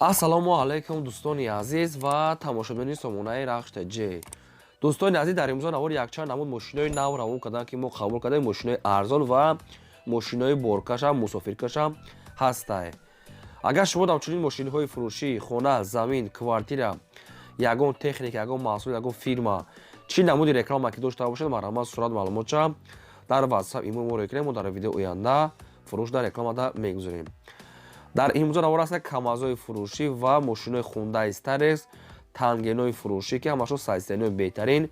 Ассалому алайкум, дӯстони азиз ва тамошобинони сомонаи Рахш ТЖ. Дӯстони азиз, дар имрӯза навори якчанд намуд мошинои нав равон карданд, ки мо қабул кардем. Мошинои арзон ва мошинои боркашам, мусофиркашам ҳастай. Агар шумо ҳамчунин мошинҳои фурӯшӣ, хона, замин, квартира, ягон техника, ягон маҳсул, ягон фирма, чӣ намуди реклама ки дошта бошед, марҳамат, сурат, маълумотша дар WhatsApp, имо моро кунед. Мо дар видео оянда фурӯш дар рекламада мегузорем. Дар имрӯза навор аст камазои фурӯшӣ ва мошинои Хундай Старекс, тангенои фурӯшӣ, ки ҳамашон состояние беҳтарин,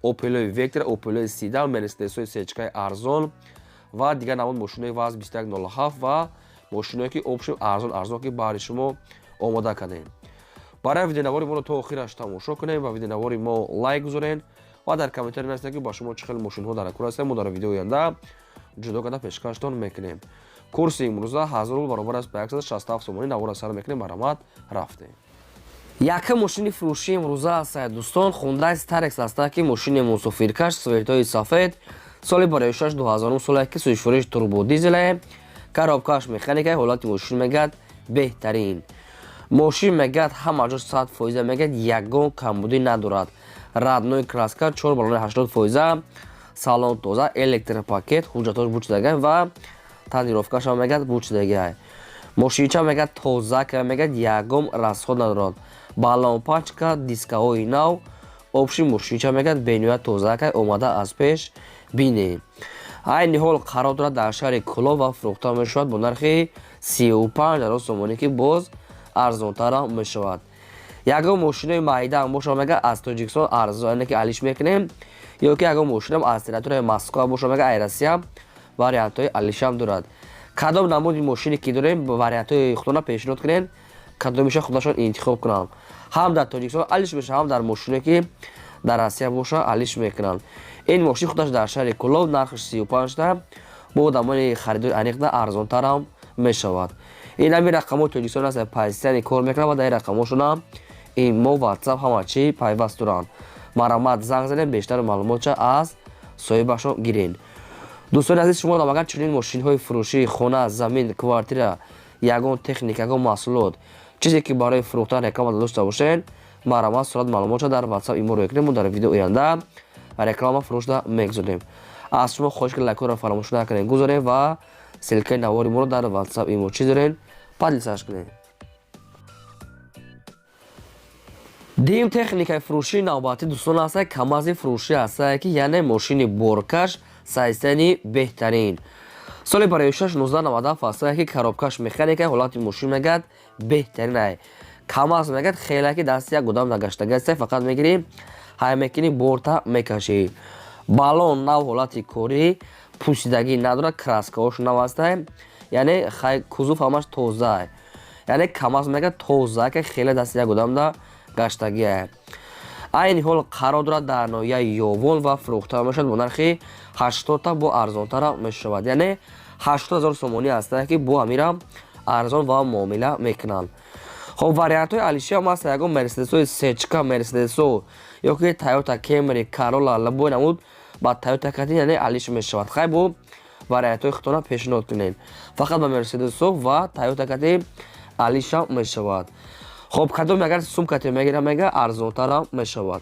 Опелои Вектра, Опелои седан, Мерседесои сечкаи арзон ва дигар намуд мошинои ВАЗ 2107 ва мошиное ки общем арзон арзон, ки баҳри шумо омода кардем. Барои видеонавори моро то охираш тамошо кунем ва видеонавори мо лайк гузорен ва дар комментарий нависед, ки ба шумо чӣ хел мошинҳо дар кор ҳастанд. Мо дар видео оянда ҷудо карда пешкаштон мекунем. Курси имрӯза 1000 рубл баробар аст ба 167 сомонӣ. Навора сар мекунем, марҳамат, рафтем. Якум мошини фурӯшии имрӯза аст, дӯстон, Хундай Старекс аста, ки мошини мусофиркаш, цветои сафед, соли барои 2000 соле, ки сӯзишвориш турбодизеле, коробкаш механика. Ҳолати мошин мегӯяд беҳтарин. Мошин мегӯяд ҳама ҷо 100%, мегӯяд ягон камбудӣ надорад. Родной краска, чор балони 80%, салон тоза, электропакет, ҳуҷҷатош бучидагай ва тонировкашам мегӯяд бучидагай. Мошинча мегӯяд тоза, ка мегӯяд ягон расход надорад. Баллон, пачка, дискаҳои нав, общий мошинча мегӯяд бениҳоят тоза, кай омада аз пеш бинем. Айни ҳол қарор дорад дар шаҳри Кӯлоб ва фурӯхта мешавад бо нархи 35 000 сомонӣ, ки боз арзонтарам мешавад. Ягон мошинои майдаам бошад, мега аз Тоҷикистон арзон ки алиш мекунем, ё ки ягон мошинам аз территорияи Москва бошад, мега ай Россия вариантҳои алишам дорад. Кадом намуди мошине ки дорем, вариантҳои худона пешниҳод кунем, кадомиша худашон интихоб кунанд. Ҳам дар Тоҷикистон алиш мешавад, ҳам дар мошине ки дар Россия боша алиш мекунанд. Ин мошин худаш дар шаҳри Кӯлоб, нархаш 35-та, бо одамони харидори аниқда арзонтарам мешавад. Ин ҳамин рақамҳои Тоҷикистон аст, пастияни кор мекунад ва дар ин рақамҳошонам имо, WhatsApp, ҳама чӣ пайваст доранд. Марҳамат, занг занед, бештар маълумотша аз соҳибашон гирен. Дӯстони азиз, шумо агар чунин мошинҳои фурӯшӣ, хона, замин, квартира, ягон техника, ягон маҳсулот, чизе ки барои фурӯхтан реклама дошта бошед, марҳамат, сурат, маълумотша дар WhatsApp, имо рӯя кунед. Мо дар видео оянда реклама фурӯшда мегузорем. Аз шумо хоҳиш ки лайкҳоро фаромӯш накунед, гузорем ва ссылкаи навори моро дар WhatsApp, имо чӣ дорен, поделиться кунед. Дим техникаи фурӯшии навбатӣ, дӯстон, аста камази фурӯшӣ ҳастае, ки яъне мошини боркаш, состояние беҳтарин, соли барои 1997 ҳастае, ки коробкаш механика. Ҳолати мошин мегӯяд беҳтаринай. Камаз мегӯяд хеле ки дасти як одам нагаштагасте, фақат мегирӣ, ҳай мекунӣ, борта мекашӣ. Баллон нав, ҳолати корӣ, пӯсидагӣ надорад, краскаҳош нав ҳастай, яъне хай кузов ҳамаш тозаа. Яъне камаз мегӯяд тоза, ки хеле дасти як одамда гаштагиа. Айни ҳол қарор дорад дар ноҳияи Ёвон ва фурӯхта мешавад бо нархи 80-та, бо арзонтара мешавад, яъне 80 000 сомонӣ ҳастанд, ки бо ҳамира арзон ва муомила мекунанд. Хоб, вариантҳои алишиам ҳаст: ягон Мерседесои сечка, Мерседесо ё ки Тойота Кемри, Карола, любой намуд ба Тойота кати, яъне алиш мешавад. Хай, бо вариантҳои худтона пешниҳод кунед. Фақат ба Мерседесо ва Тойота кати алишам мешавад. Хоб, кадоме агар сумкате мегира, мега арзонтарам мешавад.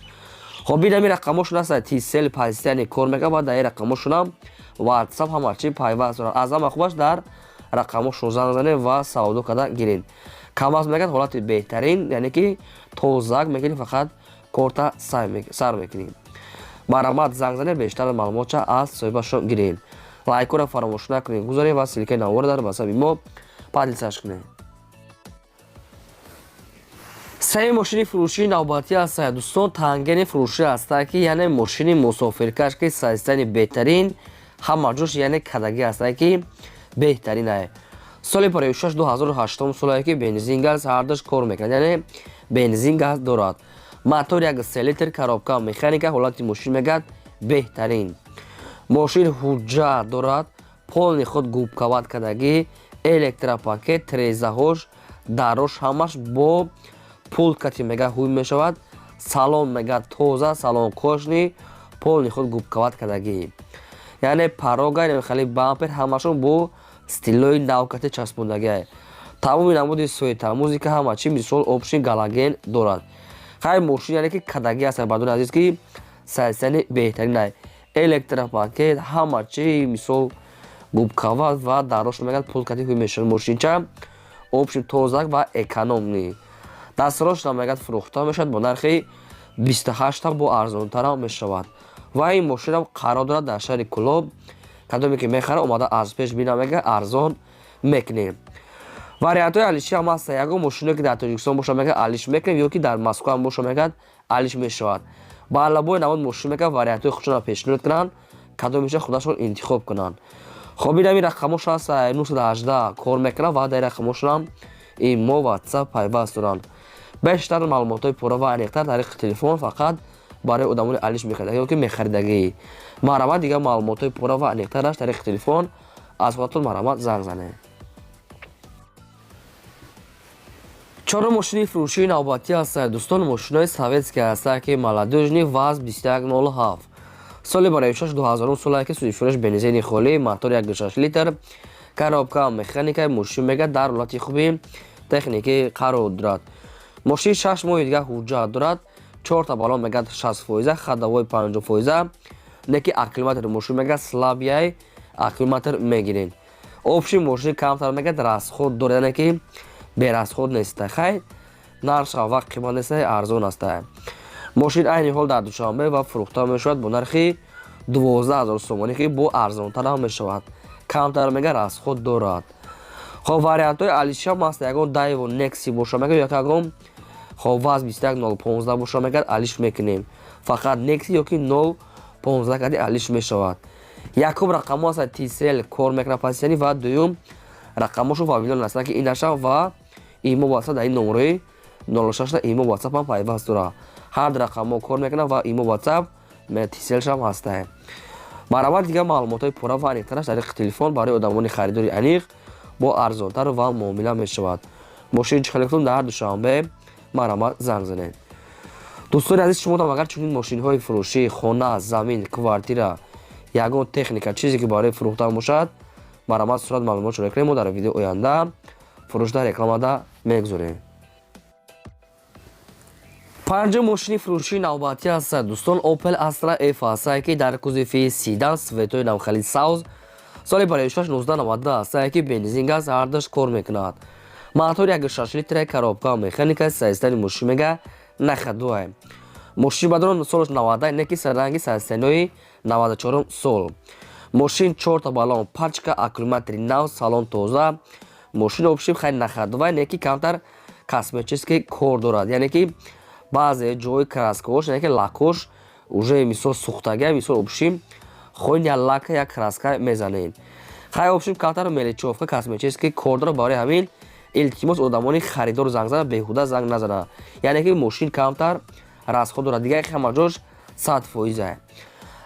Хоб, ин ҳамин рақамҳошон аст, Тисел пастияни кор мекунад ва дар ин рақамҳошонам WhatsApp, ҳама чӣ пайваст дорад. Аз ҳама хубаш дар рақамҳошон занг занед ва савдо карда гиред. Камаз мегӯяд ҳолати беҳтарин, яъне ки тозак мекунӣ, фақат корта сар мекунӣ. Марҳамат, занг занед, бештар маълумотша аз соҳибашон гиред. Лайкҳоро фаромӯш накунед, гузоред ва ссылкаи навора дар ватсапи мо поделиться кунед. Сеюм мошини фурӯшии навбатӣ аст, дӯстон, тангени фурӯшӣ ҳастанд, ки яъне мошини мусофиркаш, ки состояние беҳтарин, ҳама ҷош яъне кадагӣ ҳастанд, ки беҳтаринае. Соли 56 2008 солае, ки бензин, газ ҳардуш кор мекунад, яъне бензин, газ дорад. Мотор 1,3 литр, коробка механика. Ҳолати мошин мегӯяд беҳтарин. Мошин ҳуҷҷат дорад, полный худ губковать кардагӣ, электропакет, трезаҳош, дарош ҳамаш бо пулт кати мега ҳуй мешавад. Салон мега тоза, салон кожаный, полный худ губковать кардагӣ, яъне порога, хеле бампер ҳамашон бо стилои навкати часпондагӣ. Тамоми намуди суета, музыка, ҳама чи, мисол, общий галоген дорад. Хай, мошин, яъне ки кадаги аст, бардори азиз, ки состояние беҳтарин, электропакет, ҳама чи, мисол, губкава ва дарош мегӯяд, пул кати ҳуй мешавад. Мошинча общий тозак ва экономный. Дастрошна мегӯяд, фурӯхта мешавад бо нархи 28-та, бо арзонтарам мешавад. Ва ин мошинам қарор дорад дар шаҳри Кӯлоб. Кадоме ки мехара, омада аз пеш бина, мега, арзон мекунем. Вариантҳои алиши ҳам ҳаста. Ягон мошиное ки дар Тоҷикистон боша, мега, алиш мекунем, ё ки дар Москва ҳам боша, мегӯяд, алиш мешавад. Ба аллабои намуд мошин, мегӯяд, вариантҳои худшонро пешниҳод кунанд, кадомеша худашон интихоб кунанд. Хоб, инами рақамош ҳаст, 918 кор мекунад ва дар рақамошонам имо, Ватсап пайваст доранд. Бештар маълумотҳои пурра ва аниқтар тариқи телефон, фақат барои одамони алиш мехаридагӣ ё ки мехаридагӣ. Марҳамат, дигар маълумотҳои пурра ва аниқтараш тариқи телефон аз худатон, марҳамат, занг занед. Чорум мошини фурӯшии навбатӣ ҳастанд, дӯстон, мошинои советский ҳастанд, ки молодёжный ВАЗ 2107, соли бароишаш 2000 солае, ки сӯзишвориш бензини холӣ, мотор 1,6 литр, коробка механика. Мошин, мега, дар ҳолати хуби техникӣ қарор дорад. Мошин 6 моҳи дигар ҳуҷҷат дорад. Чорта баллон, мегӯяд, 60%, ходовой 50%, не ки аккумулятори мошин, мегӯяд, слабый аккумулятор мегирен. Общий мошин камтар, мегӯяд, расход дорад, яъне ки берасход неста. Хай, нархша вақт қимат неста, арзон аста. Мошин айни ҳол дар Душанбе ва фурӯхта мешавад бо нархи 12 000 сомонӣ, ки бо арзонтар ҳам мешавад. Камтар, мега, расход дорад. Хоб, вариантҳои алишам ҳаст. Ягон Дайво Некси боша, мега, ё ягон, хоб, ВАЗ 21015 боша, мегӯяд, алиш мекунем. Фақат Некси ёки 015 кади алиш мешавад. Якум рақамҳо ҳастанд, Тисел кор мекунад пасияни, ва дуюм рақамҳошон Вавилон ҳастанд, ки ин наша ва имо, ватсап дар ин номерои 06 имо, Ватсап ҳам пайваст дорад. Ҳар ду рақамҳо кор мекунад ва имо, Ватсап, Тиселшам ҳастанд. Марҳамат, дигар маълумотҳои пурра ва аниқтараш тариқи телефон барои одамони харидори аниқ, бо арзонтар ва муомила мешавад. Мошини чӣ хеле гуфтум, дар Душанбе, марҳамат, занг занед. Дӯстони азиз, шумодам агар чунин мошинҳои фурӯшӣ, хона, замин, квартира, ягон техника, чизе ки барои фурӯхтан бошад, марҳамат, сурат, маълумот шуда кунед, мо дар видеои оянда фурӯшда рекламада мегузорем. Панҷум мошини фурӯшии навбатӣ ҳастад, дӯстон, Opel Astra F ҳастае, ки дар кузови седан, цветои навхали савз, соли бароишаш 1992 ҳастае, ки бензин, газ ҳардаш кор мекунад, мотор 1,6 литра, коробка механика. Состояние мошин, мега, на ходовая. Мошин бадрон солаш 90, не ки ранги состояниеи 94 сол. Мошин чорта баллон пачка, аккумулятори нав, салон тоза. Мошин общем, хай, на ходовая, не ки камтар косметический кор дорад, яъне ки баъзе ҷои краскаош, яъне ки лакош уже, мисол, сӯхтагия. Мисол, общем, хоин як лака, як краска мезанем. Хай, общем, камтар мелочёвка, косметический кор дорад. Барои ҳамин, илтимос, одамони харидор занг зана, беҳуда занг назана. Яъне ки мошин камтар расход дорад, дигар ҳама ҷош 100%.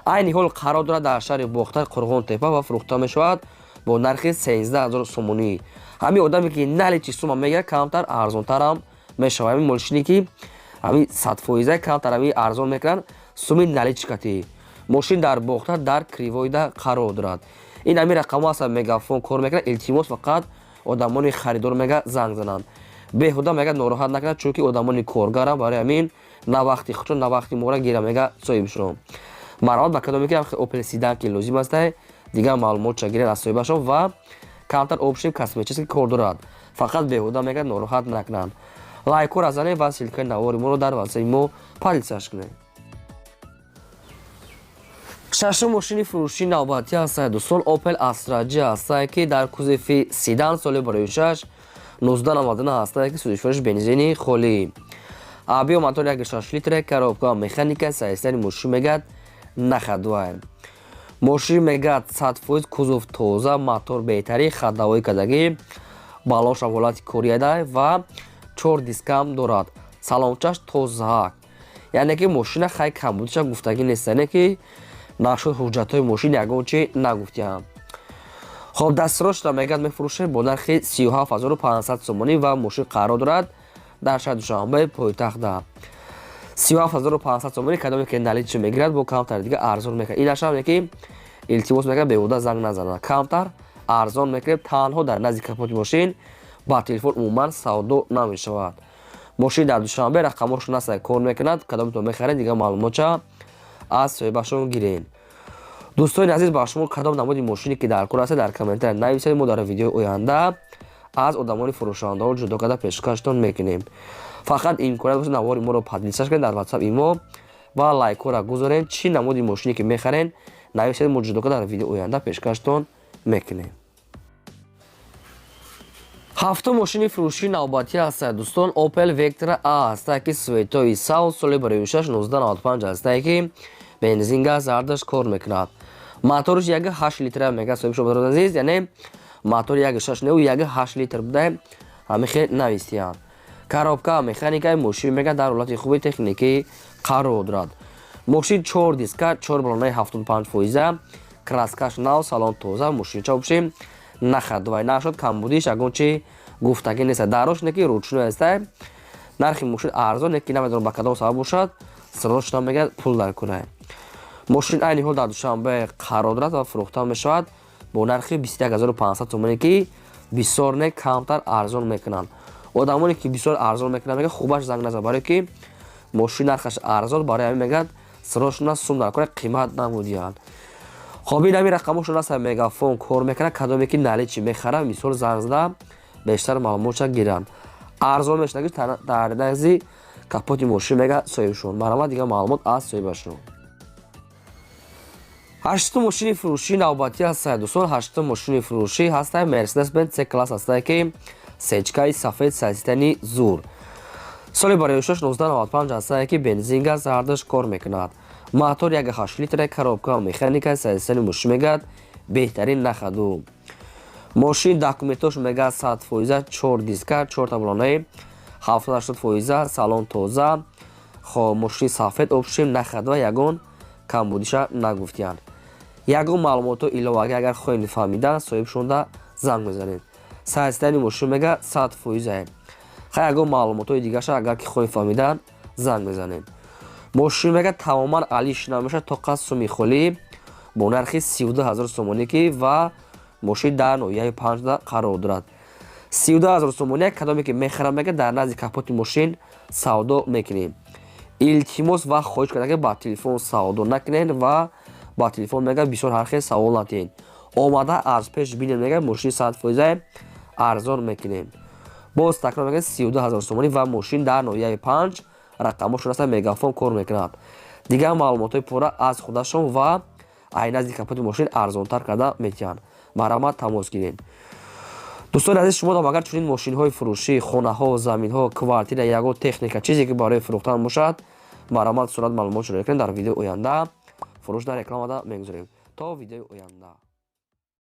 Айни ҳол қарор дорад дар шаҳри Бохтар, Қурғон Тепа, ва фурӯхта мешавад бо нархи 13 000 сомонӣ. Ҳамин одаме ки наличный сума мегирад, камтар арзонтарам мешавад. Ҳамин мошине ки ҳамин 100%, камтар ҳамин арзон мекунанд суми наличкати. Мошин дар Бохтар, дар Кривойда қарор дорад. Ин ҳамин рақамҳо ҳастанд, мегафон кор мекунад. Илтимос, фақат одамони харидор, мега, занг зананд, беҳуда, мега, нороҳат накунад, чунки одамони коргарам. Барои ҳамин на вақти худшон, на вақти мора гира, мега, соҳибшон. Марҳамат, ба кадоме ки Опел седан ки лозим астай, дигар маълумотша гиред аз соҳибашон. Ва камтар общем косметический кор дорад, фақат беҳуда, мега, нороҳат накунанд. Лайкора занед ва ссылкаи навори моро дар ватсаи мо поделиться кунед. Шашум мошини фурӯшии навбатӣ ҳастанд, дӯстон, Opel Astra G ҳастае, ки дар кузови седан, соли бароишаш 1999 ҳастае, ки сӯзишвориш бензини холӣ, объём мотор 1,6 литра, коробка механика. Состояние мошин, мегӯяд, на ходовая. Мошин, мегӯяд, 100%, кузов тоза, мотор беҳтарин, ходовой кардагӣ, баллоншам ҳолати корияда ва чор дискам дорад, салончаш тозаак. Яъне ки мошина, хай, камбудиша гуфтагӣ нест, яъне ки нашуд ҳуҷҷатҳои мошин ягон чи нагуфтиам. Хоб, дастрошта, мегӯяд, мефурӯшем бо нархи 37 500 сомонӣ ва мошин қарор дорад дар шаҳри Душанбе, пойтахта. 37 500 сомонӣ, кадоме ки наличный мегирад, бо камтар дига арзон мекунад. Ин ашам ки, илтимос мекунад, беҳуда занг назанад, камтар арзон мекунем. Танҳо дар назди капоти мошин Ба телефон умуман савдо намешавад. Мошин дар Душанбе, рақамошон ҳаста, кор мекунад. Кадомтон мехаред, дигар маълумотча аз соҳибашон гирен. Дӯстони азиз, ба шумо кадом намуди мошине ки дар кор ҳастед, дар комментария нависед. Мо дар видеои оянда аз одамони фурӯшандаҳо ҷудо карда пешкаштон мекунем. Фақат имконият бошад, навори моро поделиться кунед дар Ватсап, Имо ва лайкҳоро гузоред. Чӣ намуди мошине ки мехарен, нависед, мо ҷудо карда дар видеои оянда пешкаштон мекунем. Ҳафтум мошини фурӯшии навбатӣ ҳастад, дӯстон, Opel Vectra A ҳастае, ки цветои сав, соли 2006, 1995 ҳастае, ки бензин, газ ҳардаш кор мекунад. Моторш 1,8 литра мега соҳиб шуд, азиз, яъне мотор 1,6 не, 1,8 литр буда, ҳамин хел навистиянд. Коробка механикаи. Мошин мега дар ҳолати хуби техникӣ қарор дорад. Мошин чор диска, чор балонаи 75%, краскаш нав, салон тоза. Мошинча бошем, нахад вай нашуд, камбудиш ягон чи гуфтагӣ нест. Дарош не ки ручной аста. Нархи мошин арзон не ки намедонам ба кадом сабаб бошад, срочно мега пул дар кунай. Мошин айни ҳол дар Душанбе қарор дорад ва фурӯхта мешавад бо нархи 21 500 сомоне, ки бисёр не, камтар арзон мекунанд. Одамоне ки бисёр арзон мекунанд, мега хубаш занг назад, барое ки мошин нархаш арзон, барои ҳамин мегӯяд срочно сум дар кора, қимат намудиҳанд. Хоб, ин ҳамин рақамошон аст, мегафон кор мекунад. Кадоме ки наличи мехарад, мисол занг зада бештар маълумотша гиранд. Арзон мешавад, дар назди капоти мошин мега соҳибшон. Марҳамат, дигар маълумот аз соҳибашон. Ҳаштум мошини фурӯшии навбатӣ ҳастад, дӯстон. Ҳаштум мошини фурӯшӣ ҳастад Мерседес Бенз С класс ҳастад, ки сечкаи сафед, сазитани зур, соли барои 1995 ҳастад, ки бензин, газ ҳардаш кор мекунад. Мотор 1,8 литра, коробка механика. Сазитани мошин мегӯяд беҳтарин нахаду. Мошин документош мегӯяд 100%, чор диска, чор таблонаи 70-80%, салон тоза. Хоб, мошини сафед, общем, нахад ва ягон камбудиша нагуфтиянд. Ягон маълумотҳо иловагӣ агар хоҳед фаҳмидан, соҳибшонда занг мезанед. Сазитани мошин мега 100%. Хай, ягон маълумотҳои дигарша агар ки хоҳед фаҳмидан, занг мезанед. Мошин мега тамоман алиш намешавад, тоқа суми холӣ бо нархи 32 000 сомонӣ, ки ва мошин дар ноҳияи Панҷда қарор дорад. 32 000 сомонӣ, кадоме ки мехарад, мега дар назди капоти мошин савдо мекунем. Илтимос ва хоҳиш карда, ки ба телефон савдо накунед ва ба телефон мега бисёр ҳар хел савол натиҳед. Омада аз пеш бинед, мега мошини 100% арзон мекунем. Боз такрор мегӯям, 32 000 сомонӣ ва мошин дар ноҳияи Панҷ, рақамошон аста, мегафон кор мекунад. Дигар маълумотҳои пурра аз худашон ва ай назди капоти мошин арзонтар карда метиҳанд. Марҳамат, тамос гиред. Дӯстони азиз, шумо агар чунин мошинҳои фурӯшӣ, хонаҳо, заминҳо, квартира, ягон техника, чизе ки барои фурӯхтан бошад, марҳамат, сурат, маълумот шуро кунед. Дар видеои оянда фурӯш дар рекламада мегузорем. То видеои оянда.